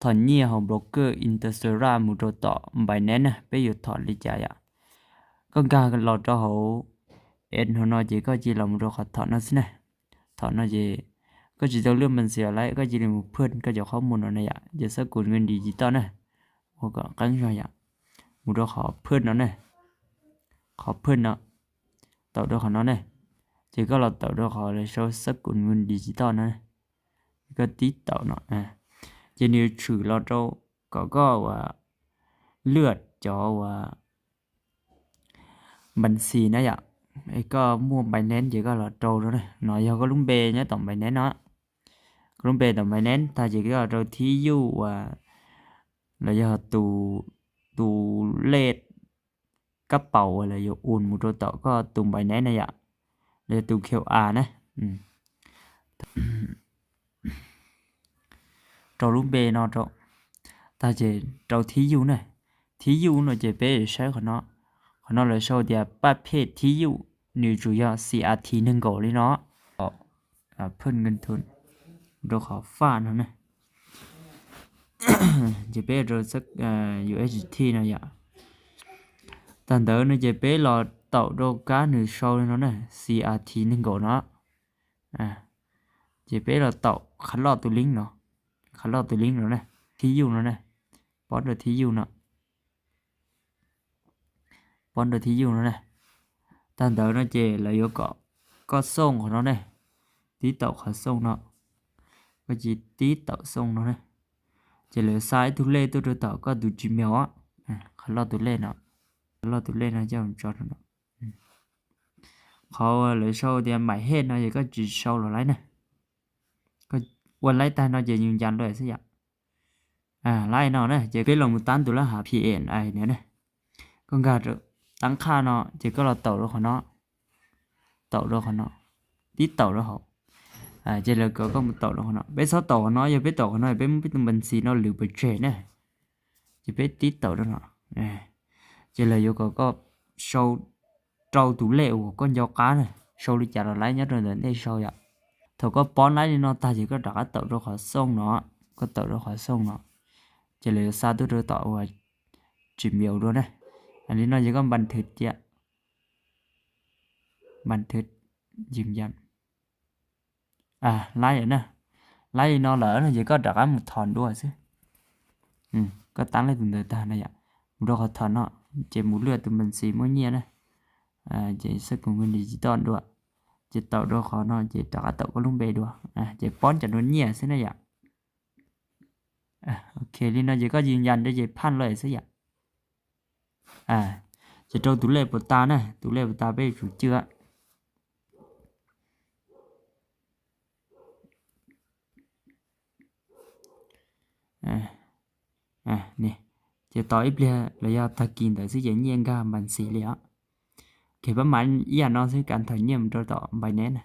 thom nyiaj hauv broker Interstellar mus rau tom Binance na, peb yuav thom li cas yom. Koj nkag los rau hauv app no no ces koj cia li los mus rau qhov thom no xwb na. Thom no ces koj tsis tau lwaj npam xis lawm, koj cia li mus phwj koj cov qhov muag no na yom, ces xab kum nws dim tsis toj na, ua kom qeeb zog yom. Mus rau qhov phwj no na, qhov phwj no, taum rau qhov no ne, ces koj los taum rau qhov lawv sau xab kum nws dim tsis toj no, koj tib taum no, ces nws yuav tshwm los rau kom koj ua lwaj cov ua npam xis na yom. Koj muaj Binance ces koj los rau no ne, no yog koj lub npe nyob tom Binance no. Koj lub npe tom Binance tag ces koj los rau thib yuj uas los yog tus lej kab paus uas lawv yuav ua mus rau tom koj tus Binance na yom, los yog tus Q R na. Rau lub npe no rau, tag ces rau thib yuj na. Thib yuj no ces peb saib qhov no, qhov no lawv sau tias paj phej thib yuj, nws tsuas yog C R T nees nkaum li no. Phwj nkees thum rau qhov faj no ne, ces peb rau U S D T no yom. Tag ntawd no ces peb los taum rau kab nws sau li no ne, C R T nees nkaum no. Ces peb los taum qhov loj tus link no, qhov loj tus link no ne, thib yuj no ne, pov rau thib yuj no, pov rau thib yuj no ne. Tag ntawd no ces lawv yuav kom koj xoo qhov no ne, tib taum qhov xoo no, koj cia li tib taum xoo no ne, ces lawv xa ib tug lej tuaj rau tom koj tus Gmail, qhov loj tus lej no, qhov loj tus lej no coj tso rau no. Qhov lawv sau tias maiv hej no ces koj tsis sau los laib na, koj ua laib tag no ces yus ncas lawm xwb yom. Laib no na ces peb los mus tab tus lab hav P N I no ne, koj nkag rau tab qhaj no ces koj los taum rau qhov no, taum rau qhov no, tib taum rau hauv, ces lawv kom koj mus taum rau qhov no. Peb txhob taum qhov no, yog peb taum qhov no peb muab peb tus npam xis no lwv pov tseg na, ces peb tib taum rau no, ces lawv yuav kom koj sau rau tus lej uas koj nco qab na, sau li cas los laib nyob rau ntawm ntej sau yom. Thaum koj pov laib li no tag ces koj rov qab taum rau qhov xoo no, koj taum rau qhov xoo no, ces lawv yuav xa tuaj rau tom uas Gmail dua na. Li no ces koj npam thwv tias, npam thwv, laib na, laib li no lawm no ces koj rov qab mus thom dua xwb. Koj tab lej tus ntawd tag no yom, mus rau qhov thom no, ces mus lwaj tus npam xis muaj nyiaj na, ces xab kum nws dim tsis toj dua, ces taum rau qhov no ces rov qab taum koj lub npe dua, ces pov cov dua nyiaj xwb na yom. Ok, li no ces koj yws ncas rau ces phaj lawm xwb yom. Ces rau tus lej puas tas na, tus lej puas tas peb yuav tsum cwj. Ces tos ib pliag los yog tag kis ntawd xwb ces nyiaj nkag npam xis li os. Ces pab mam ib yam no xwb, kav thom nyiaj mus rau tom Binance na.